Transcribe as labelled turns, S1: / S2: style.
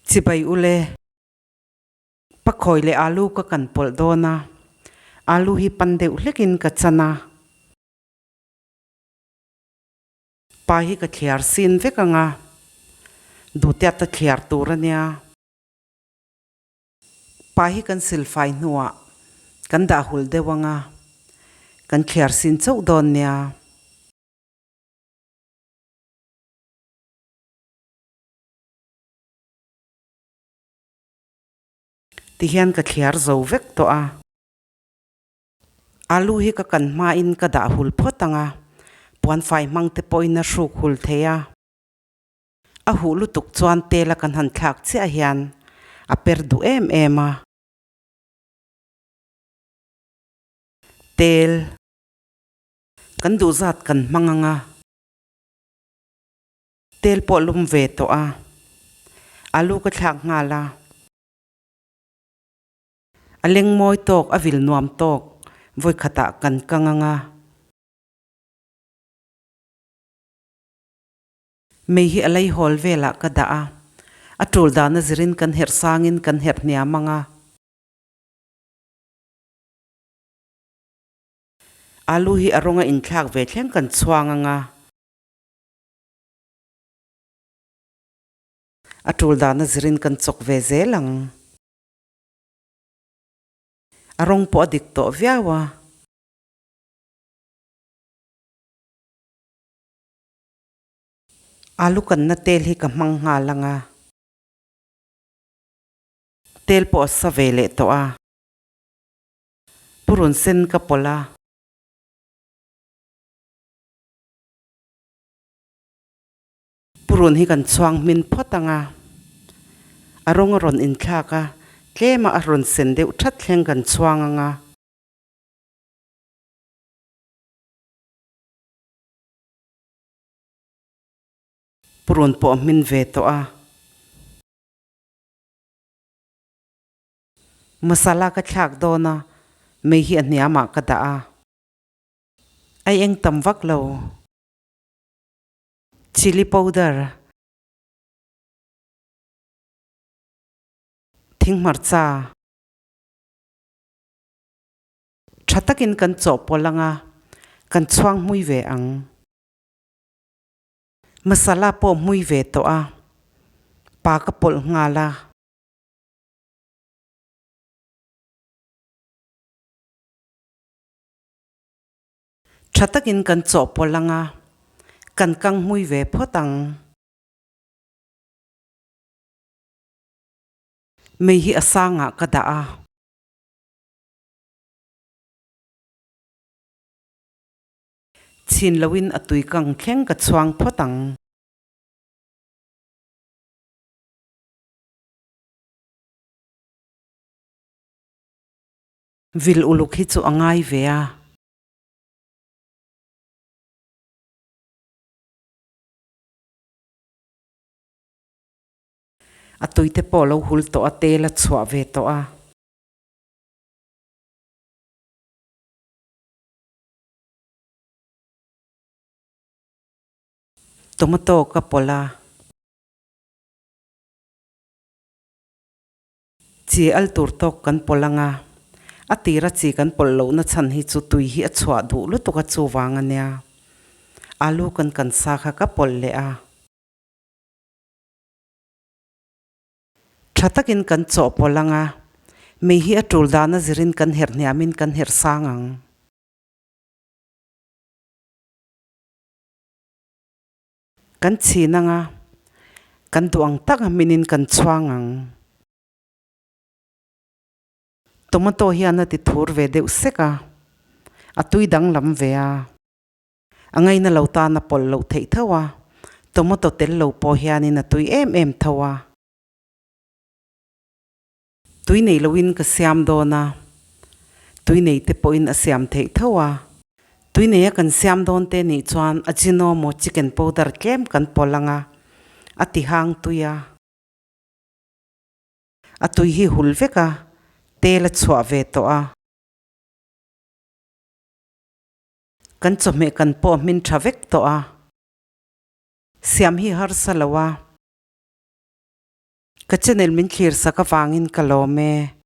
S1: Chibai ule. Pakhawi leh alu ka kan pawlh dawn a, alu hi pan deuh hlekin ka chan a. Pa hi ka thliar sin vek ang a, duhtiat a thliar tur a nia. Pa hi kan silfai hnuah kan dah hul deuh ang a, kan thliar sin chauh dawn nia. Tihian ka thliar zo vek tawh a. Alu hi ka kan hmain ka dah hul phawt ang a, puanfai hmang te pawhin a hruk hul thei a. A huh lutuk chuan tel a kan han thlak chiah hian a per duh em em a. Tel kan duh zat kan hmang ang a. Tel pawh lum ve tawh a, alu ka thlak nghal a. A leng mawi tawk, a vil nuam tawk, vawikhatah kan kang ang a. Mei hi a lei hawl velah ka dah a, a tul dan a zirin kan herh sangin kan herh hniam ang a. Alu hi a rawnga inthlak ve thleng kan chhuang ang a. A tul dana zirin kan chawk ve zel ang. A rawng pawh a dik tawh viau a. Alu kanna tel hi ka hmang nghal ang a. Tel pawh a sa ve leh tawh a. Purun sen ka pawlh a. Purun hi kan chhuang hmin phawt ang a, a rawng a rawn inthlak a, tlema a rawn sen deuh that thleng kan chhuang ang a. Purun pawh a hmin ve tawh a. Masala ka thlak dawn a, mei hi a hniamah ka dah a. Ai eng tam vak lo. Chilli powder, thinghmarcha tha takin kan chawhpawlh ang a, kan chhuang hmui ve ang. Masala pawh hmui ve tawh a, pa ka pawlh nghal a. Tha takin kan chawhpawlh ang a, kan kang hmui ve phawt ang. Mei hi a sangah ka dah a. Chhin loin a tui kang thleng ka chhuang phawt ang. Vil uluk hi chu a ngai ve a. A tuite pawh lo hul tawh a, tel a chhuah ve tawh a. Tomato ka pawlh a. Chi al tur tawk kan pawlh ang a, a tira chi kan pawlh lohna chhan hi chu tui hi a chhuah duh lutuk a chuvang a nia. Alu kan kan sa kha ka pawlh leh a. Tha takin kan chawhpawlh ang a, mei hi a tul dana zirin kan herh hniamin kan herh sang ang. Kan chhin ang a, kan duh ang tak a hminin kan chhuang ang. Tomato hian a ti thur ve deuh sek a, a tui danglam ve a. A ngaina lo tan a pawlh loh theih tho a, tomato tel lo pawh hianin a tui em em tho a. Tui nei loin ka siam dawn a, tui nei te pawhin a siam theih tho a. Tui neia kan siam dawn te nih chuan Ajinomo chicken powder tlem kan pawlh ang a, a ti hang tui a. A tui hi hul vek a, tel a chhuah ve tawh a. Kan chawhmeh kan pawh hmin tha vek tawh a. Siam hi harsa lo a. Ka channel min thlir sak avangin ka lawm e.